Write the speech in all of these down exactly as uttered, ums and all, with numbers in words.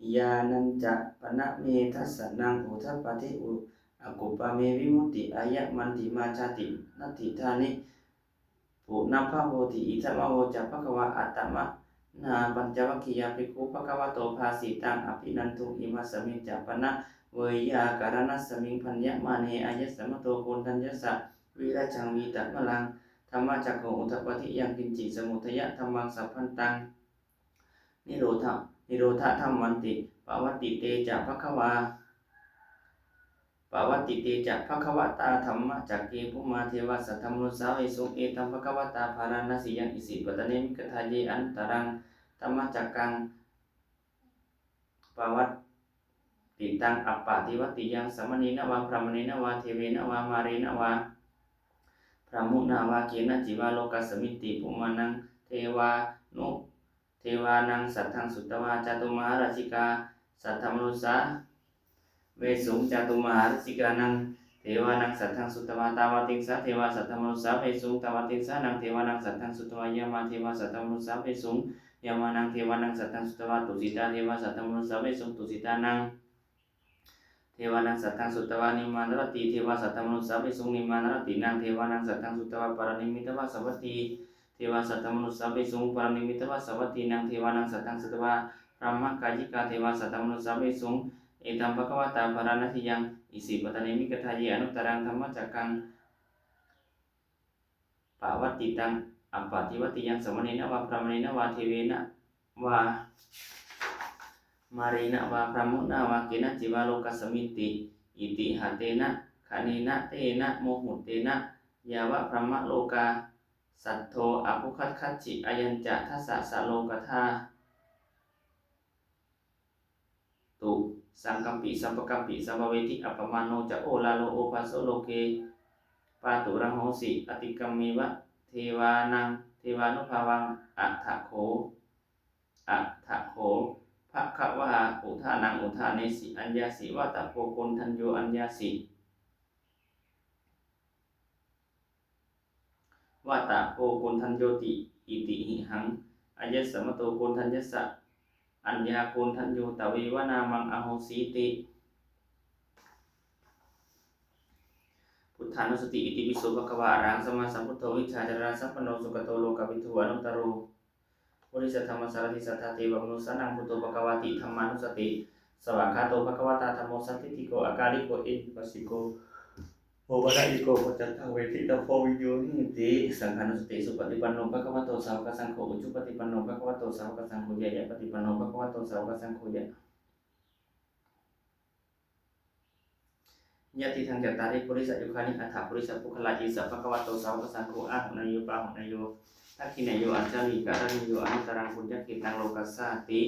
Ñāṇañca pana me dassanaṃ udapādi akuppā me vimutti ayamantimā jāti natthidāni punabbhavoti. Idamavoca bhagavā. Attamanā pañcavaggiyā bhikkhū bhagavato bhāsitaṃ abhinanduṃ. Imasmiñca pana veyyākaraṇasmiṃ bhaññamāne āyasmato Koṇḍaññassa virajaṃ vītamalaṃ dhammacakkhuṃ udapādi yaṅkiñci samudayadhammaṃ sabbantaṃ nirodha nirodhadhammanti. Pavattite ca bhagavā Pavattite ca bhagavatā dhammacakke bhummā devā saddamanussāvesuṃ. Etambhagavatā bārāṇasiyaṃ isipatane migadāye anuttaraṃ dhammacakkaṃ pavattitaṃ appaṭivattiyaṃ samaṇena vā brāhmaṇena vā devena vā mārena vā brahmunā vā kenaci vā lokasminti. Bhummānaṃ devānu devānaṃ saddaṃ sutvā cātummahārājikā saddamanussāvesuṃ. Cātummahārājikānaṃ devānaṃ saddaṃ sutvā tāvatiṃsā devā saddamanussāvesuṃ. Tāvatiṃsānaṃ devānaṃ saddaṃ sutvā yāmā devā saddamanussāvesuṃ. Yāmānaṃ devānaṃ saddaṃ sutvā tusitā devā saddamanussāvesuṃ. Tusitānaṃ devānaṃ saddaṃ sutvā nimmānaratī devā saddamanussāvesuṃ. Nimmānaratīnaṃ devānaṃ saddaṃ sutvā paranimmitavasavattī devā saddamanussāvesuṃ. Paranimmitavasavattīnaṃ devānaṃ saddaṃ sutvā brahmakāyikā devā saddamanussāvesuṃ. Etambhagavatā bārāṇasiyaṃ isipatane migadāye anuttaraṃ dhammacakkaṃ pavattitaṃ appaṭivattiyaṃ samaṇena vā brāhmaṇena vā devena vā mārena vā brahmunā vā kenaci vā lokasminti. Itiha tena khaṇena tena muhuttena yāva brahmalokā saddo abbhuggacchi. Ayañca dasasarogadhā tu saṅkampi sampakampi sampavedhi. Appamāṇo ca oḷāro obhāso loke pāturahosi. Atikkammeva devānaṃ devānubhāvaṃ. Atha kho atha kho bhagavā udānaṃ udānesi: Aññāsi vata bho Koṇḍañño, aññāsi vata bho Koṇḍaññoti. Itihidaṃ āyasmato Koṇḍaññassa aññākoṇḍañño tveva nāmaṃ ahosīti. Buddhānussati. Itipi so bhagavā arahaṃ sammāsambuddho vijjācaraṇasampanno sugato lokavidū anuttaro purisadammasārathi satthā devamanussānaṃ buddho bhagavāti. Dhammānussati. Svākkhāto bhagavatā dhammo sandiṭṭhiko akāliko ehipassiko opanayiko paccattaṃ veditabbo viññūhīti. Saṅghānussati. Supaṭipanno bhagavato sāvakasaṅgho, ujupaṭipanno bhagavato sāvakasaṅgho, ñāyapaṭipanno bhagavato sāvakasaṅgho, yadidaṃ cattāri purisayugāni aṭṭha purisapuggalā, esa bhagavato sāvakasaṅgho, āhuneyyo pāhuneyyo dakkhiṇeyyo añjalikaraṇīyo anuttaraṃ puññakkhettaṃ lokassāti.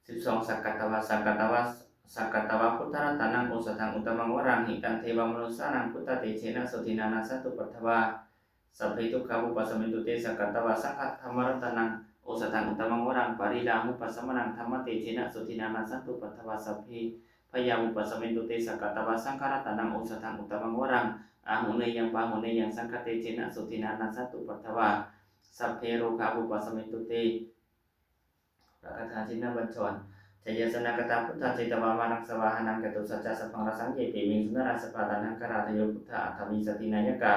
สิบสอง Sakkatvā sakkatvā sakkatvā buddharatanaṃ osathaṃ uttamaṃ varaṃ, hitaṃ devamanussānaṃ buddhatejena sotthinā nassantupaddavā sabbe dukkhā vūpasamentu te. Sakkatvā saṅghadhammaratanaṃ osathaṃ uttamaṃ varaṃ, pariḷāhūpasamanaṃ dhammatejena sotthinā nassantupaddavā sabbe bhayā vūpasamentu te. Sakkatvā saṅgharatanaṃ osathaṃ uttamaṃ varaṃ, āhuneyyaṃ pāhuneyyaṃ saṅghatejena sotthinā nassantupaddavā sabbe rogā vūpasamentu te. พระคาถาชินบัญชร Jayāsanāgatā buddhā jetvā māraṃ savāhanaṃ, catusaccāsabhaṃ rasaṃ ye piviṃsu narāsabhā. Taṇhaṅkarādayo buddhā aṭṭhavīsati nāyakā,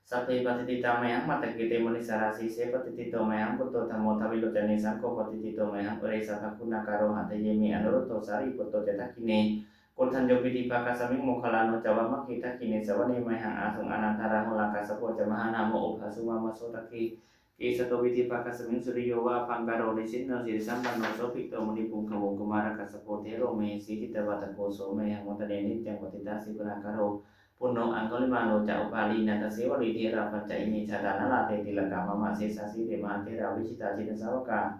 sabbe patiṭṭhitā mayhaṃ matthake te munissarā. Sīse patiṭṭhito mayhaṃ buddho dhammo dvilocane, saṅgho patiṭṭhito mayhaṃ ure sabbaguṇākaro. Hadaye me anuruddho sārīputto ca dakkhiṇe, koṇḍañño piṭṭhibhāgasmiṃ moggallāno ca vāmake. Dakkhiṇe savane mayhaṃ āsuṃ ānandarāhulā, kassapo ca mahānāmo ubhāsuṃ vāmasotake. Kesato piṭṭhibhāgasmiṃ suriyo va pabhaṅkaro, nisinno sirisampanno sobhito munipuṅgavo. Kumārakassapo thero mahesī cittavādako, so mayhaṃ vadane niccaṃ patiṭṭhāsi guṇākaro. Puṇṇo aṅgulimālo ca upālī nandasīvalī, therā pañca ime jātā nalāṭe tilakā mama. Sesāsīti mahātherā vijitā jinasāvakā,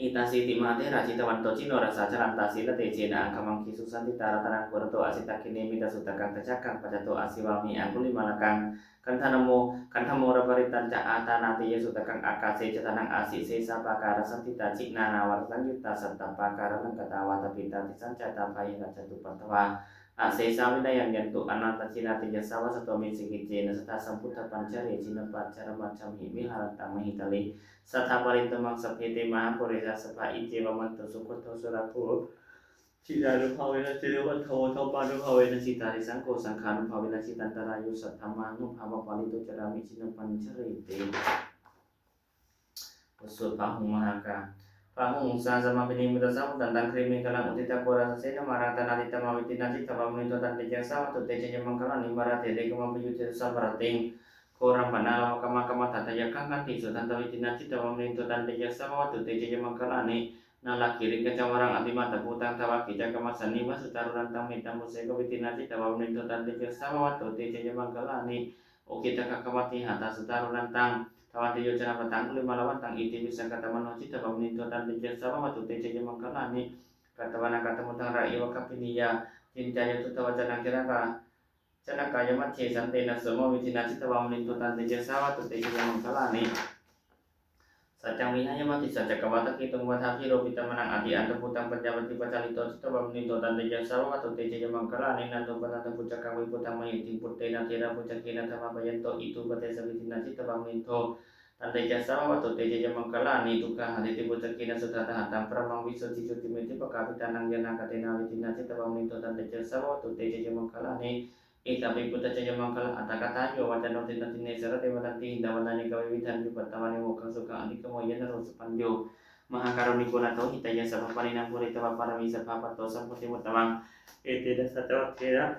etāsīti mahātherā jitavanto jinorasā, jalantā sīlatejena aṅgamaṅgesu saṇṭhitā. Ratanaṃ purato āsi dakkhiṇe mettasuttakaṃ, dhajaggaṃ pacchato āsi vāme aṅgulimālakaṃ. Khandhamoraparittañca āṭānāṭiyasuttakaṃ, ākāse chadanaṃ āsi sesā pākārasaṇṭhitā. Jinānāvarasaṃyuttā sattappākāralaṅkatā, vātapittādisañjātā bāhirajjhattupaddavā, Asesā vinayaṃ yantu anantajinatejasā, vasato me sakiccena sadā sambuddhapañjare. Jinapañjaramajjhamhi viharantaṃ mahītale, sadā parittaṃ mamaṃ sabbe te mahāpurisāsabhā. Iccevamanto sugutto surakkho, jinānubhāvena jitupaddavo, dhammānubhāvena jitārisaṅgho, saṅghānubhāvena jitantarāyo, saddhammānubhāvapālito carāmi jinapañjareti. บทสวดพาหุงมหากา Bāhuṃ sahassamabhinimmitasāvudhantaṃ, grīmekhalaṃ uditaghorasasenamāraṃ, dānādidhammavidhinā jitavā munindo, tantejasā bhavatu te jayamaṅgalāni. Mārātirekamabhiyujjhitasabbarattiṃ, ghorampanāḷavakamakkhamathaddhayakkhaṃ, khantīsudantavidhinā jitavā munindo, tantejasā bhavatu te jayamaṅgalāni. Nāḷāgiriṃ gajavaraṃ atimattabhūtaṃ, dāvaggicakkamasanīva sudāruṇantaṃ, mettambusekavidhinā jitavā munindo, tantejasā bhavatu te jayamaṅgalāni. Ukkhittakhaggamatihatthasudāruṇantaṃ, dhāvantiyojanapathaṅgulimālavantaṃ, iddhībhisaṅkhatamano jitavā munindo, tantejasā bhavatu te jayamaṅgalāni. Katvāna kaṭṭhamudaraṃ iva gabbhinīyā, ciñcāya duṭṭhavacanaṃ janakā- janakāyamajjhe, santena somavidhinā jitavā munindo, tantejasā bhavatu te jayamaṅgalāni. Saccaṃ vihāya matisaccakavādaketuṃ, vādābhiropitamanaṃ atiandhabhūtaṃ, paññāpadīpajalito jitavā munindo, tantejasā bhavatu te jayamaṅgalāni. Nandopanandabhujagaṃ vibudhaṃ mahiddhiṃ, puttena therabhujagena damāpayanto, iddhūpadesavidhinā jitavā munindo, tantejasā bhavatu te jayamaṅgalāni. Duggāhadiṭṭhibhujagena sudaṭṭhahatthaṃ, brahmaṃ visuddhijutimiddhibakābhidhānaṃ, ñāṇāgadena vidhinā jitavā munindo, tantejasā bhavatu te jayamaṅgalāni. Etāpi buddhajayamaṅgalaaṭṭhagāthā, yo vācano dinadine sarate matandī, hitvānanekavividhāni cupaddavāni, mokkhaṃ sukhaṃ adhigameyya naro sapañño. Mahākāruṇiko nātho, hitāya sabbapāṇinaṃ, pūretvā pāramī sabbā, patto sambodhimuttamaṃ, etena saccavajjena,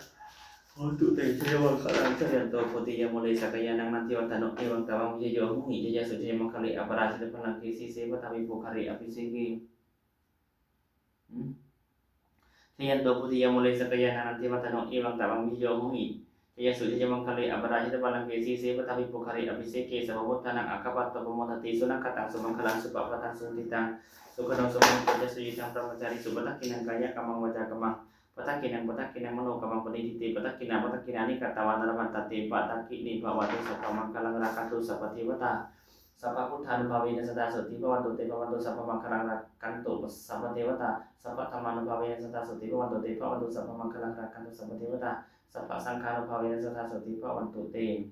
hotu te jayamaṅgalaṃ. Jayanto bodhiyā mūle, sakyānaṃ nandivaḍḍhano, evaṃ tvaṃ vijayo hohi, jayassu jayamaṅgale, aparājitapallaṅke, sīse paṭhavipokkhare, abhiseke. Hmm? Jayanto bodhiyā mūle, sakyānaṃ nandivaḍḍhano, evaṃ tvaṃ vijayo hohi, jayassu jayamaṅgale, aparājitapallaṅke, sīse paṭhavipokkhare, abhiseke sabbabuddhānaṃ, aggappatto pamodati. Sunakkhattaṃ sumaṅgalaṃ, supabhātaṃ suhuṭṭhitaṃ, sukhaṇo sumuhutto ca, suyiṭṭhaṃ brahmacārisu, padakkhiṇaṃ kāyakammaṃ, vācākammaṃ padakkhiṇaṃ, padakkhiṇaṃ manokammaṃ, paṇidhī te padakkhiṇā, padakkhiṇāni katvāna, labhantatthe padakkhiṇe. Bhavatu sabbamaṅgalaṃ, rakkhantu sabbadevatā, sabbabuddhānubhāvena sadā sotthī bhavantu te. Bhavatu sabbamaṅgalaṃ, rakkhantu sabbadevatā, sabbadhammānubhāvena sadā sotthī bhavantu te. Bhavatu sabbamaṅgalaṃ, rakkhantu sabbadevatā, sabbasaṅghānubhāvena sadā sotthī bhavantu te.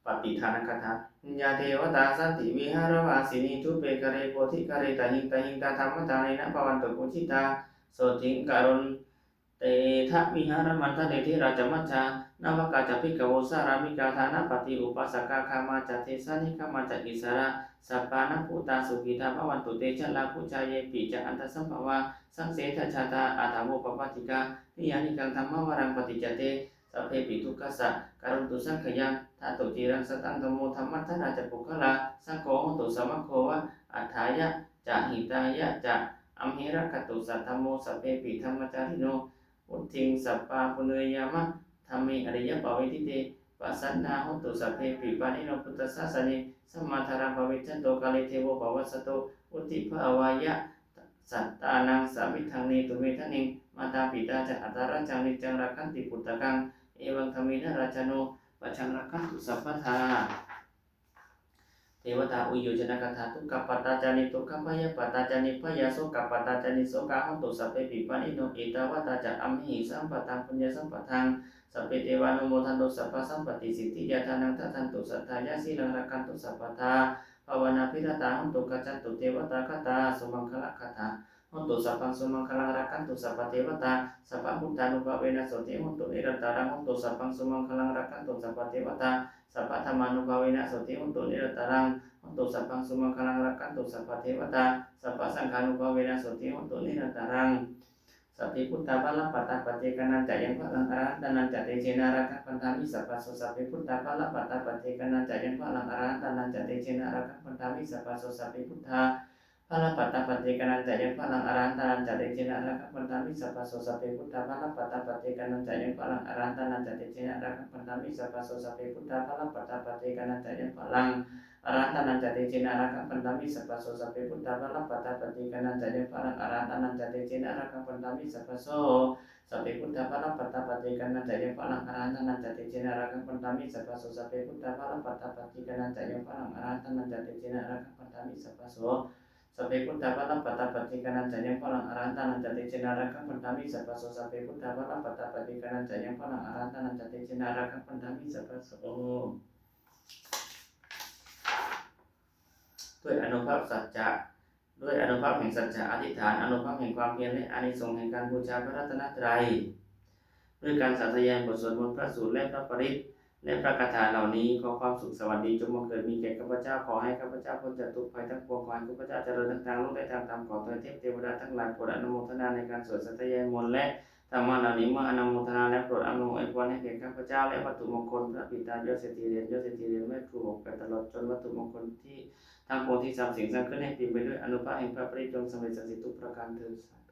Pattidānagāthā. Yā devatā santi vihāravāsinī, thūpe ghare bodhighare tahiṃ tahiṃ, tā dhammadānena bhavantu pūjitā, sotthiṃ karontedha vihāramaṇḍale. Therā ca majjhā navakā ca bhikkhavo, sārāmikā dānapatī upāsakā, gāmā ca desā nigamā ca issarā, sappāṇabhūtā sukhitā bhavantu te. Jalābujā yepi ca aṇḍasambhavā, saṃsedajātā athavopapātikā, niyyānikaṃ dhammavaraṃ paṭicca te, sabbepi dukkhassa karontu saṅkhayaṃ. Ṭhātu ciraṃ sataṃ dhammo, dhammaddharā ca puggalā, saṅgho hotu samaggo va, atthāya ca hitāya ca. Amhe rakkhatu saddhammo, sabbepi dhammacārino, vuḍḍhiṃ sampāpuṇeyyāma, dhamme ariyappavedite. Pasannā hontu sabbepi, pāṇino buddhasāsane, sammā dhāraṃ pavecchanto, kāle devo pavassatu. Vuḍḍhibhāvāya sattānaṃ, samiddhaṃ netu medaniṃ. Mātā pitā ca atrajaṃ, niccaṃ rakkhanti puttakaṃ, evaṃ dhammena rājāno, pajaṃ rakkhantu sabbadā. Devatāuyyojanagāthā. Dukkhappattā ca niddukkhā, bhayappattā ca nibbhayā, sokappattā ca nissokā, hontu sabbepi pāṇino. Ettāvatā ca amhehi, sambhataṃ puññasampadaṃ, sabbe devānumodantu, sabbasampattisiddhiyā. Dānaṃ dadantu saddhāya, sīlaṃ rakkhantu sabbadā, bhāvanābhiratā hontu, gacchantu devatāgatā. Sumaṅgalagāthā. Hotu sabbaṃ sumaṅgalaṃ, rakkhantu sabbadevatā, sabbabuddhānubhāvena, sotthī hontu nirantaraṃ. Hotu sabbaṃ sumaṅgalaṃ, rakkhantu sabbadevatā, sabbadhammānubhāvena, sotthī hontu nirantaraṃ. Hotu sabbaṃ sumaṅgalaṃ, rakkhantu sabbadevatā, sabbasaṅghānubhāvena, sotthī hontu nirantaraṃ. Sabbe buddhā balappattā, paccekānañca yaṃ balaṃ, arahantānañca tejena, rakkhaṃ bandhāmi sabbaso. Sabbe buddhā balappattā, paccekānañca yaṃ balaṃ, arahantānañca tejena, rakkhaṃ bandhāmi sabbaso. Sabbe buddhā balappattā, paccekānañca yaṃ balaṃ, arahantānañca tejena, rakkhaṃ bandhāmi sabbaso. Sabbe buddhā balappattā, paccekānañca yaṃ balaṃ, arahantānañca tejena, rakkhaṃ bandhāmi sabbaso. Sabbe buddhā balappattā, paccekānañca yaṃ balaṃ, arahantānañca tejena, rakkhaṃ bandhāmi sabbaso. Sabbe buddhā balappattā, paccekānañca yaṃ balaṃ, arahantānañca tejena, rakkhaṃ bandhāmi sabbaso. Sabbe buddhā balappattā, paccekānañca yaṃ balaṃ, arahantānañca tejena, rakkhaṃ bandhāmi sabbaso. Sabbe buddhā balappattā, paccekānañca yaṃ balaṃ, arahantānañca tejena, rakkhaṃ bandhāmi sabbaso. Sabbe buddhā balappattā paccekānañca yaṃ balaṃ arahantānañca tejena rakkhaṃ bandhāmi sabbaso. Sabbe buddhā balappattā paccekānañca yaṃ balaṃ arahantānañca tejena rakkhaṃ bandhāmi sabbaso. ด้วยอานุภาพสัจจะ ด้วยอานุภาพแห่งสัจจะอธิษฐาน อานุภาพแห่งความเพียร และอานิสงส์แห่งการบูชาพระรัตนตรัย ด้วยการสาธยายบทสวดมนต์พระสูตรและพระปริตร และพระคาถาเหล่านี้ ขอความสุขสวัสดีจงบังเกิดมีแก่ข้าพเจ้า ขอให้ข้าพเจ้าพ้นจากทุกข์ภัยทั้งปวง ขอให้ข้าพเจ้าเจริญทั้งทางโลกและทางธรรม ขอทวยเทพเทวดาทั้งหลายโปรดอนุโมทนาในการสวดสาธยายมนต์และธรรมะเหล่านี้ เมื่ออนุโมทนาแล้วโปรดอำนวยอวยพรให้แก่ข้าพเจ้า และวัตถุมงคลพระปิดตายอดเศรษฐีเหรียญ ยอดเศรษฐีเหรียญ แม่ครูหกแปด ตลอดจนวัตถุมงคลที่ทั้งปวงที่สามสิ่งสร้างขึ้นให้เปี่ยมไปด้วยอานุภาพแห่งพระปริตร จงสำเร็จศักดิ์สิทธิ์ทุกประการเทอญ สา